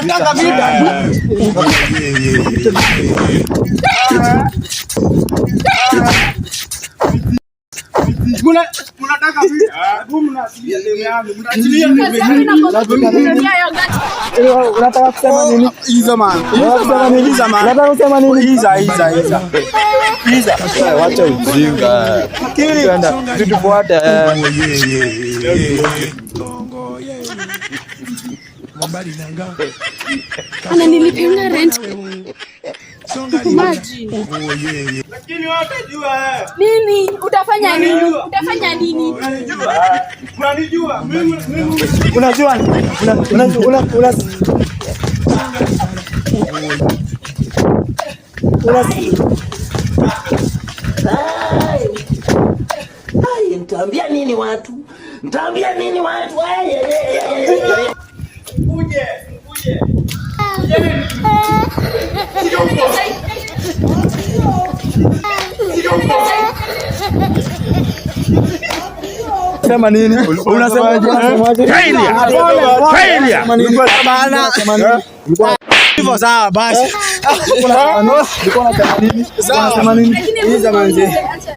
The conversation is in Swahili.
Mnataka vita. Mnataka vita. Mnaachilia demu yangu. Mnaachilia demu yangu. Unataka kusema nini? Iza man. Unataka kusema nini? Iza man. Unataka kusema nini? Iza, iza, iza. Iza. Wacha ujinga. Twenda, tutufuate. Ananilipia rent. Imagine. Lakini wewe utajua eh. Nini? Utafanya nini? Utafanya nini? Unanijua. Unanijua. Mimi mimi Unajua? Una una una una una Ai, nitaambia nini watu? Nitaambia nini watu? Ai, ai, ai, ai, ai. uje, uje. Sema nini? Unasemaje? Failure. Failure. Bana. Hivyo sawa basi. Ulikuwa unasema nini? Ulikuwa unasema nini? Lakini Iza manze. acha.